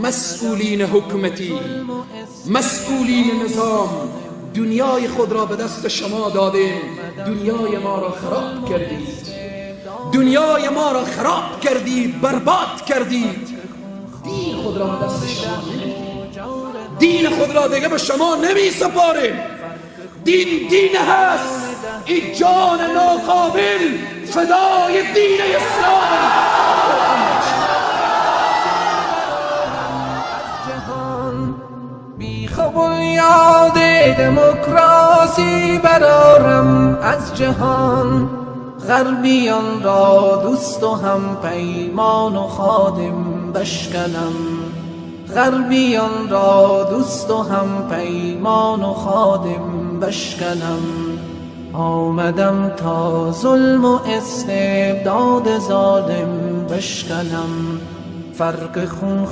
مسئولین حکومتی، مسئولین نظام، دنیای خود را به دست شما دادیم، دنیای ما را خراب کردید، دنیای ما را خراب کردید، برباد کردید. دین خود را به دست شما نمیدیم، دین خود را دیگه به شما نمی سپاریم. دین دین هست، این جان ناقابل فدای دین اسلام. بنیاد دموکراسی برارم از جهان، غربیان را دوست و هم پیمان و خادم بشکنم، غربیان را دوست و هم پیمان و خادم بشکنم. آمدم تا ظلم و استبداد ظالم بشکنم، فرق خون